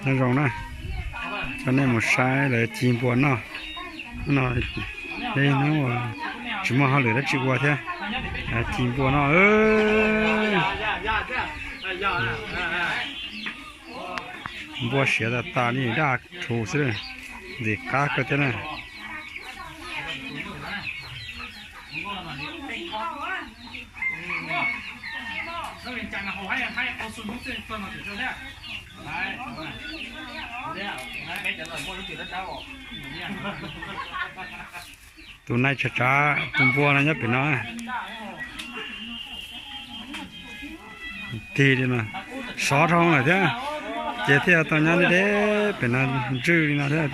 Nyob zoo na, coj nej mus saib lawv ci npua noj. Hnub no, hnub tsis muaj hauj lwm dab tsi ua thiab, ci npua noj. Npua siav tas tas li, daj rhuv xwb, ntxim qab kawg thiab na. Tus nai tsav tsav tus npua no nyob pem no. Tig li no, sov dhau lawm thiab, ces thiaj tau nyob deb deb pem no, ntswj li no thiab.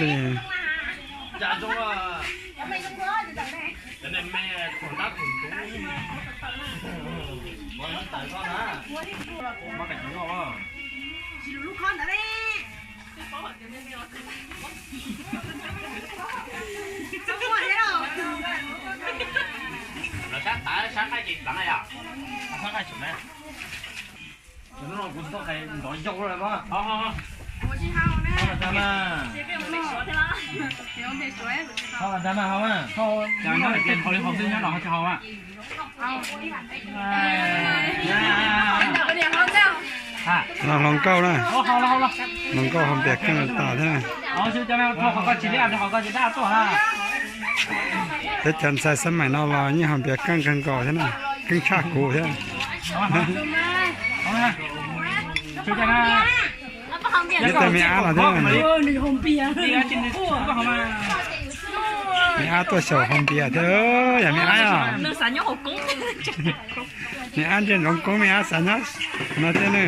Lawv sab tav sab qaij ces pleev yom? Sab qaij tseem na. Hnub no kuv tsis tau hais nrov yau lawm mas. Ho, ho, ho. Ho los dag mas. Ho los dag mas, ho mas. Cas nyob lawm ces haus li haus xwb, nyob no ho tsis haus mas. Hloov nkauj na. Hloov nkauj haus npias keej tas thiab na. Teb chaws ntxhais xab maim no los yeej haus npias keej kawg nkaus thiab na, keej tshaj kuv thiab. Ib tug me ab los thiab. Me ab tuaj xyaum haus npias thiab, yog me ab os. Me ab ntsia ntsoov koob, me ab xav nyob no thiab ne.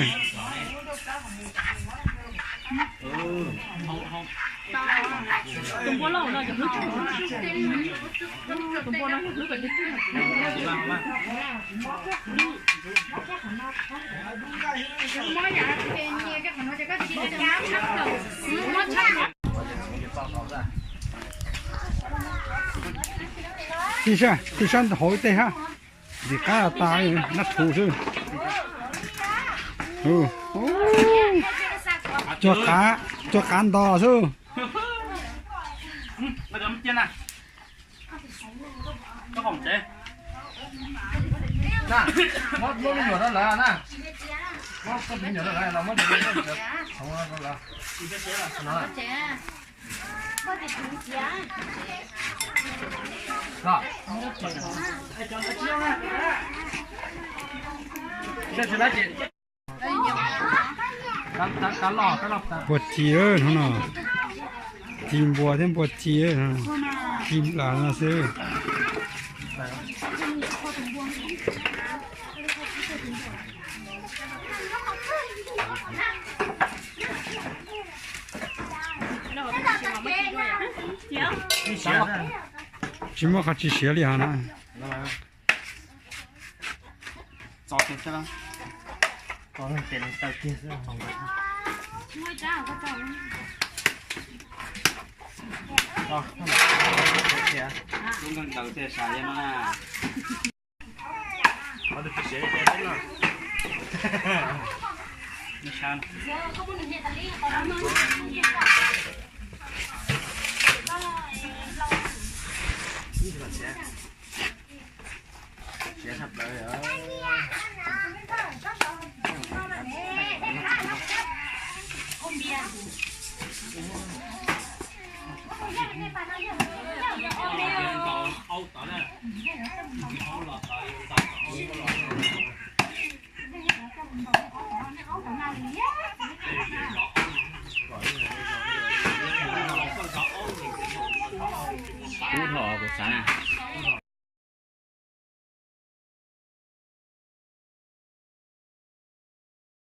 Tij sab, tij sab hauv ib teg hab. Ntxim qab tas, nab rhuv xwb. Cuag qav ntos xwb. Npua ci, hnub no ci npua thiab npua ci, ci nplas no xwb. Tsis muaj qhov tsis siav li hos na. Ub, thaum kuv xav na,